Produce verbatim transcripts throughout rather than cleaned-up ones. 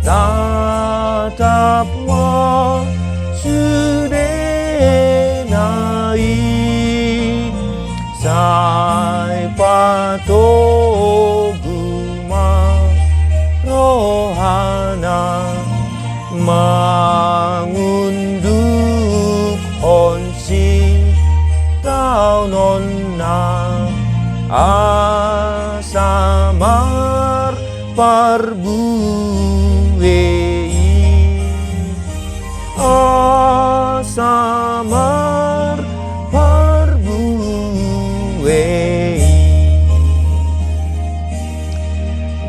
Tatap ma sudena i, sai patogu ma rohana, mangundukhon sitaononna, asa marparbue i, asa marparbue i.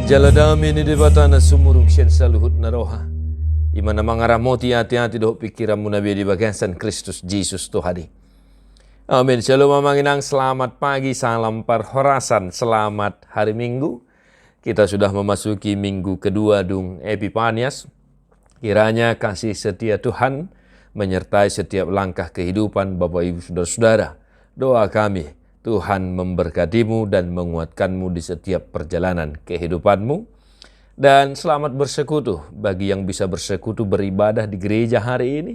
Jala dame ni Debata na sumurung sian saluhut na roha, i ma na mangaramoti ateate dohot pingkiranmuna be di bagasan Kristus Jesus Tuhan i. Amin. Shalom amang inang, selamat pagi, salam parhorasan, selamat hari Minggu. Kita sudah memasuki minggu kedua dung Epipanias. Kiranya kasih setia Tuhan menyertai setiap langkah kehidupan Bapak Ibu Saudara-saudara. Doa kami, Tuhan memberkatimu dan menguatkanmu di setiap perjalanan kehidupanmu. Dan selamat bersekutu bagi yang bisa bersekutu beribadah di gereja hari ini.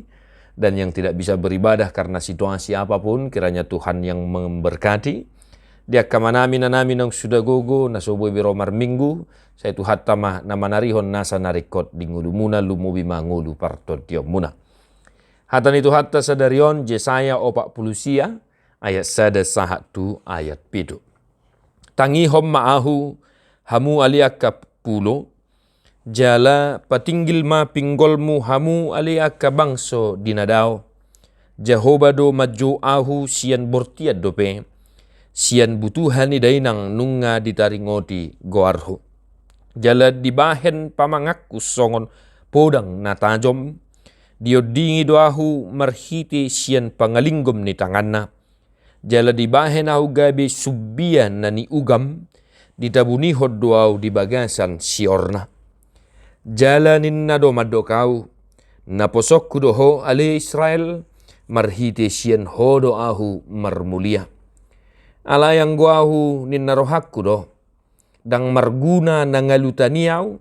Dan yang tidak bisa beribadah karena situasi apapun, kiranya Tuhan yang memberkati. Di angka amanami, inanami naung suda gogo, na so boi be ro marminggu, sai Tuhanta ma na manarihon nasa na ringkot di ngolumuna, lumobi ma ngolu partontionmuna. Hata ni Tuhanta sadari on, Jesaya opat pulu sia, ayat sada sahat tu ayat pitu. Tangihon ma Ahu, hamu ale angka pulo, jala patinggil ma pinggolmu, hamu ale angka bangso di na dao. Jahowa do manjou Ahu sian bortian dope, sian butuha ni dainang nunga ditaringoti goarhu. Jala dibahen pamanganku songon podang na tajom, diondingi do Ahu marhite sian pangalinggom ni tanganna. Jala dibahen Ahu gabe sumbia na niugam, ditabunihon do Ahu di bagasan siorna. Jala ninna do mandok Ahu, naposongku do ho ale Israel, marhite sian ho do Ahu marmulia. Alai anggo Ahu ninna rohangku do, ndang marguna na ngalutan i Ahu,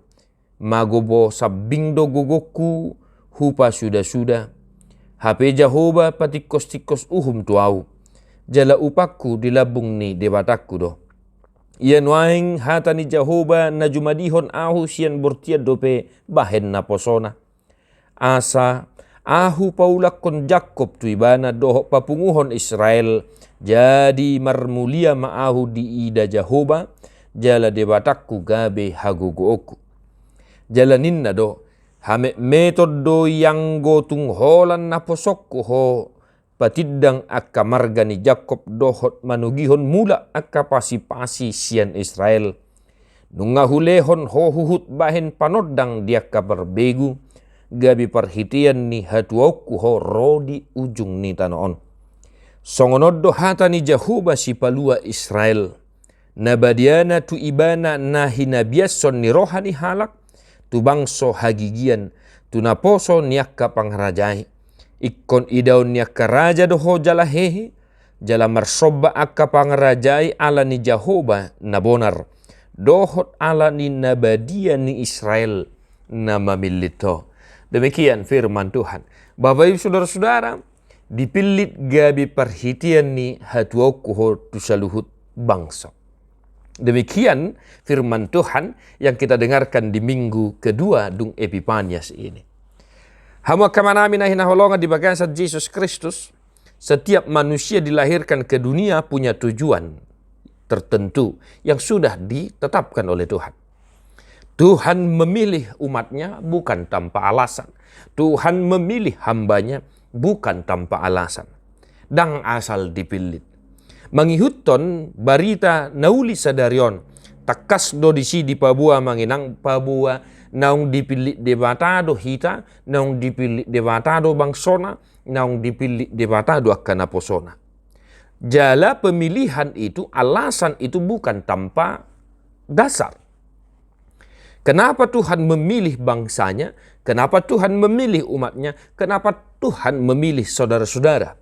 mago bo sambing do gogongku hupasudasuda. Hape Jahowa patingkostingkos uhum tu Ahu, jala upangku di lambung ni Debatangku do. Ia nuaeng hata ni Jahowa na jumadihon Ahu sian bortian dope bahen naposona. Asa Ahu paulakkon Jakkob tu ibana dohot papunguhon Israel, jadi marmulia ma Ahu diida Jahowa, jala Debatangku gabe hagogoonku. Jala ninna do, hametmeton do i anggo tung holan naposongku ho, patindang angka marga ni Jakkob dohot manogihon mulak angka pasipasi sian Israel. Nunga hulehon ho huhut bahen panondang di angka parbegu, gabe parhitean ni hatuaonku ho ro di ujung ni tano on. Songon on do hata ni Jahowa sipalua Israel, na badiana tu ibana na hinabiashon ni roha ni halak, tu bangso hagigian, tu naposo ni angka pangarajai. Ingkon idaon ni angka raja do ho jala hehe, jala marsomba angka pangarajai ala ni Jahowa na bonar, dohot ala ni na badia ni Israel na mamillit ho. Demikian firman Tuhan. Bapak Ibu Saudara-saudara, dipillit gabe parhitean ni hatuaonku ho tu saluhut bangso. Demikian firman Tuhan yang kita dengarkan di minggu kedua dung Epipanias ini. Hamu angka amanami na hinaholongan di bagasan Jesus Kristus, setiap manusia dilahirkan ke dunia punya tujuan tertentu yang sudah ditetapkan oleh Tuhan. Tuhan memilih umat-Nya bukan tanpa alasan. Tuhan memilih hamba-Nya bukan tanpa alasan. Ndang asal dipillit. Mangihuthon barita na uli sadari on, tangkas do disi dipaboa, amang inang, paboa naung dipillit Debata do hita, naung dipillit Debata do bangsona, naung dipillit Debata do angka naposona. Jala pemilihan itu, alasan itu bukan tanpa dasar. Kenapa Tuhan memilih bangsa-Nya? Kenapa Tuhan memilih umat-Nya? Kenapa Tuhan memilih saudara-saudara?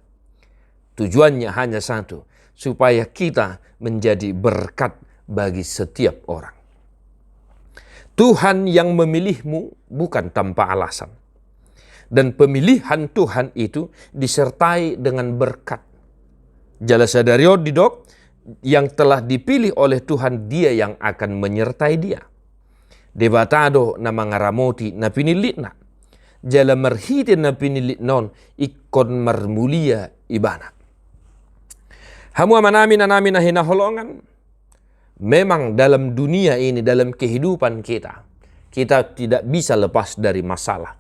Tujuannya hanya satu, supaya kita menjadi berkat bagi setiap orang. Tuhan yang memilihmu bukan tanpa alasan. Dan pemilihan Tuhan itu disertai dengan berkat. Jala sadari on didok, yang telah dipilih oleh Tuhan, dia yang akan menyertai dia. Debata do na mangaramoti na pinillitna. Jala marhite na pinillitna on ingkon marmulia ibana. Hamu amanami, inanami na hinaholongan, memang dalam dunia ini, dalam kehidupan kita, kita tidak bisa lepas dari masalah.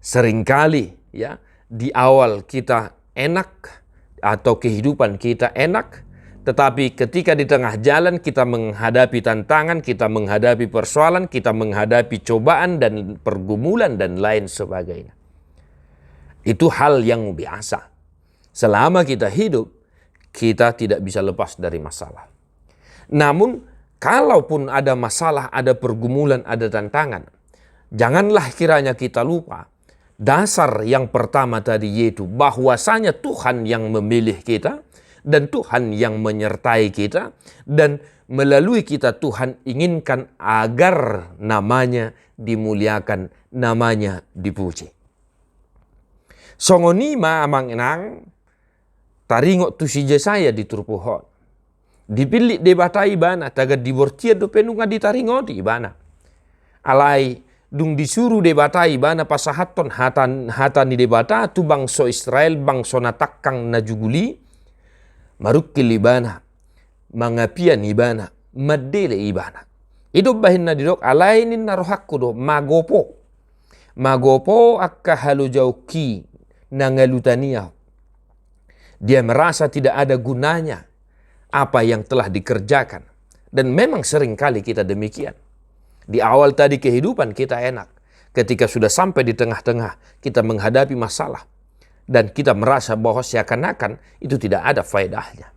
Seringkali, ya, di awal kita enak atau kehidupan kita enak, tetapi ketika di tengah jalan kita menghadapi tantangan, kita menghadapi persoalan, kita menghadapi cobaan dan pergumulan dan lain sebagainya. Itu hal yang biasa. Selama kita hidup, kita tidak bisa lepas dari masalah. Namun, kalaupun ada masalah, ada pergumulan, ada tantangan, janganlah kiranya kita lupa dasar yang pertama tadi, yaitu bahwasanya Tuhan yang memilih kita dan Tuhan yang menyertai kita, dan melalui kita Tuhan inginkan agar namanya dimuliakan, namanya dipuji. Songon i ma amang inang taringot tu si Jesaya di turpuk on. Dipillit Debata ibana, tagan di bortian dope nunga ditaringoti ibana. Alai dung disuru Debata ibana pasahathon hata, hata ni Debata tu bangso Israel, bangso na tangkang na jugul i, marungkil ibana, mangapian ibana, mandele ibana. I do umbahen na didok, alai ninna rohangku do, magopo. Magopo angka halojaonki na ngalutan i ahu. Dia merasa tidak ada gunanya apa yang telah dikerjakan. Dan memang seringkali kita demikian. Di awal tadi kehidupan kita enak. Ketika sudah sampai di tengah-tengah, kita menghadapi masalah. Dan kita merasa bahwa seakan-akan itu tidak ada faedahnya.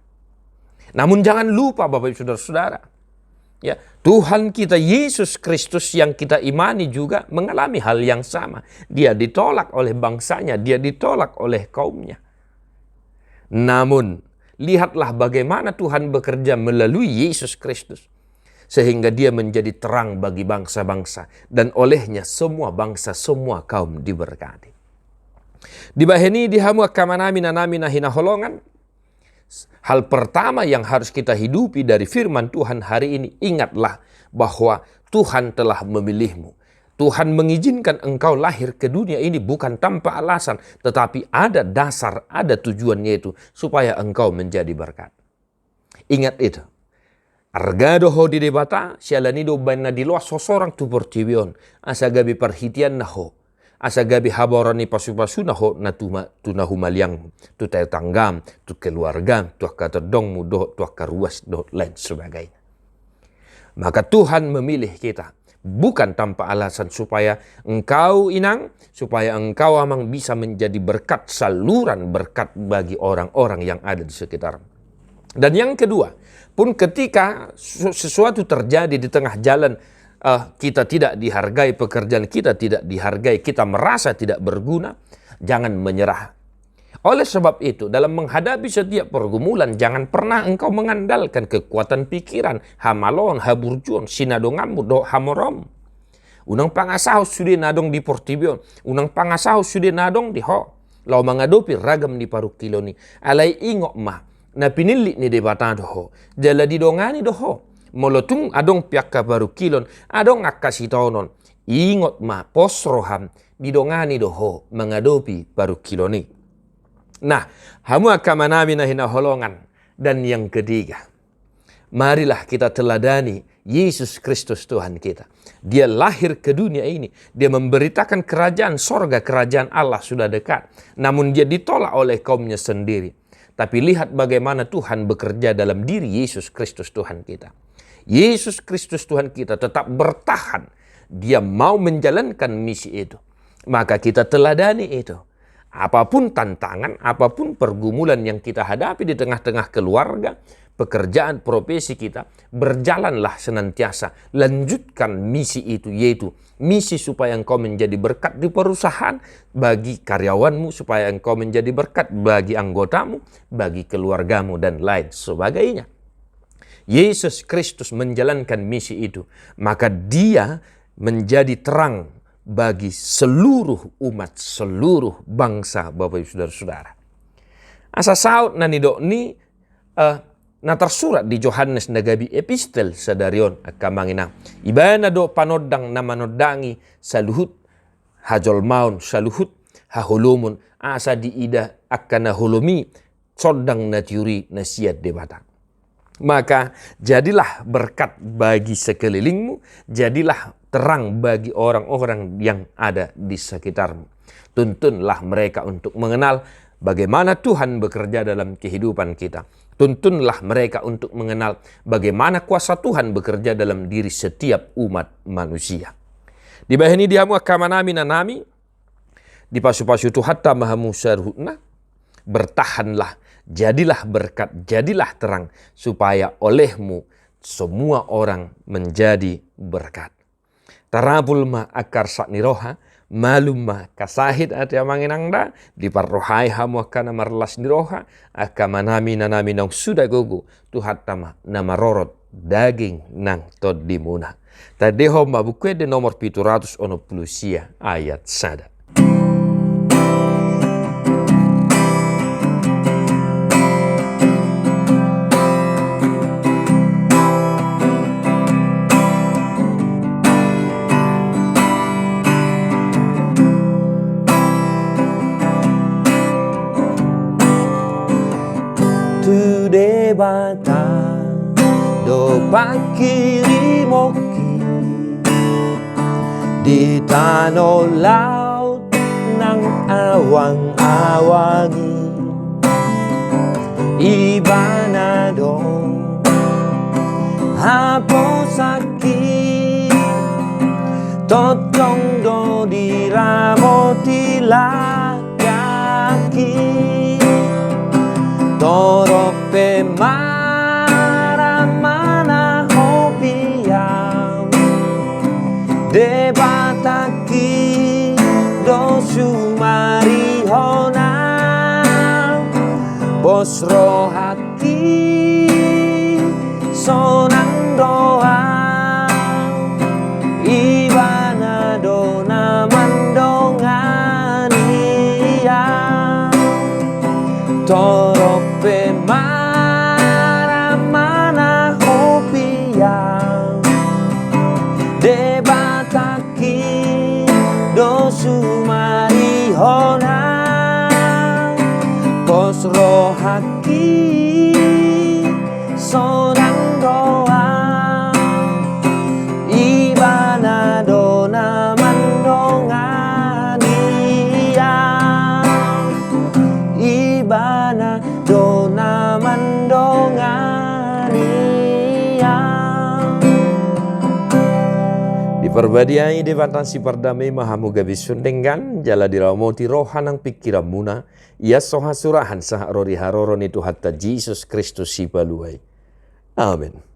Namun jangan lupa, Bapak Ibu Saudara-saudara, ya, Tuhan kita Yesus Kristus yang kita imani juga mengalami hal yang sama. Dia ditolak oleh bangsanya, dia ditolak oleh kaumnya. Namun, lihatlah bagaimana Tuhan bekerja melalui Yesus Kristus, sehingga dia menjadi terang bagi bangsa-bangsa, dan olehnya semua bangsa, semua kaum diberkati. Dibahen i, di hamu angka amanami, inanami na hinaholongan, hal pertama yang harus kita hidupi dari firman Tuhan hari ini, ingatlah bahwa Tuhan telah memilihmu. Tuhan mengizinkan engkau lahir ke dunia ini bukan tanpa alasan, tetapi ada dasar, ada tujuan, yaitu supaya engkau menjadi berkat. Ingat itu. Arga do ho di Debata, siala ni i do umbahen na diloas ho sorang tu portibi on, asa gabe parhiteanna ho, asa gabe habaoran ni pasupasuna ho na tu ma-, tu na humaliangmu, tu tetanggam, tu keluargam, tu angka tondongmu, dohot tu angka ruas, dohot lain sebagainya. Maka Tuhan memilih kita bukan tanpa alasan, supaya engkau inang, supaya engkau amang bisa menjadi berkat, saluran berkat bagi orang-orang yang ada di sekitarmu. Dan yang kedua, pun ketika su-, sesuatu terjadi di tengah jalan, eh, kita tidak dihargai, pekerjaan kita tidak dihargai, kita merasa tidak berguna, jangan menyerah. Oleh sebab itu, dalam menghadapi setiap pergumulan, jangan pernah engkau mengandalkan kekuatan pikiran, hamaloon, haburjuon, sinadonganmu dohot hamoraonmu. Unang pangasahon sude na adong di portibi on, unang pangasahon sude na adong di ho, laho mangadopi ragam ni parungkilon i. Alai ingot ma, na pinillit ni Debata do ho, jala didongani do ho. Molo tung adong pe angka parungkilon, adong angka sitaonon, ingot ma, pos roham, didongani do ho mangadopi parungkilon i. Nah, hamu angka amanami na hinaholongan, dan yang ketiga, marilah kita teladani Yesus Kristus Tuhan kita. Dia lahir ke dunia ini, dia memberitakan kerajaan sorga, kerajaan Allah sudah dekat. Namun dia ditolak oleh kaumnya sendiri. Tapi lihat bagaimana Tuhan bekerja dalam diri Yesus Kristus Tuhan kita. Yesus Kristus Tuhan kita tetap bertahan. Dia mau menjalankan misi itu. Maka kita teladani itu. Apapun tantangan, apapun pergumulan yang kita hadapi di tengah-tengah keluarga, pekerjaan, profesi kita, berjalanlah senantiasa. Lanjutkan misi itu, yaitu misi supaya engkau menjadi berkat di perusahaan, bagi karyawanmu, supaya engkau menjadi berkat bagi anggotamu, bagi keluargamu, dan lain sebagainya. Yesus Kristus menjalankan misi itu, maka Dia menjadi terang bagi seluruh umat, seluruh bangsa, Bapak Ibu Saudara-saudara. Asa saut na nidok ni, eh, na tarsurat di Johannes na gabe epistel sadari on, angka amang inang. Ibana do panondang na manondangi saluhut hajolmaon, saluhut haholomon, asa diida angka na holom i, sondang na tiur i na sian Debata. Maka jadilah berkat bagi sekelilingmu, jadilah terang bagi orang-orang yang ada di sekitarmu. Tuntunlah mereka untuk mengenal bagaimana Tuhan bekerja dalam kehidupan kita. Tuntunlah mereka untuk mengenal bagaimana kuasa Tuhan bekerja dalam diri setiap umat manusia. Dibahen i di hamu angka amanami, inanami, dipasupasu Tuhanta ma hamu saluhutna, bertahanlah, jadilah berkat, jadilah terang, supaya olehmu semua orang menjadi berkat. Tarapul ma angka arsak ni roha, malum ma angka sahit, ate amang inang da, diparrohai hamu angka na marlas ni roha, angka amanami, inanami naung suda gogo, Tuhanta ma na marorot daging nang tondimuna. Tandehon ma Buku Ende nomor pitu ratus onom pulu sia ayat sada. Tu Debata do pangkirimon i di tano laut nang awang-awang i. Ibana do haposanki, tongtong do diramoti langkangki. Torop pe maramana hopiam, Debatangki do sumarihonam. Pos rohangki, sonang do ahu, Ibana do na mandongani ahu. Torop pe maramana hopiam, Debatangki do sumarihonam. Pos rohangki, sonang do ahu, Ibana do na mandongani ahu. Ibana do na mandongani ahu. Diparbadiai Debata sipardame ma hamu gabe sude denggan, jala diramoti roha nang pingkiranmuna, ia so hasurahan sahat ro di haroro ni Tuhanta Jesus Kristus Sipalua i. Amen.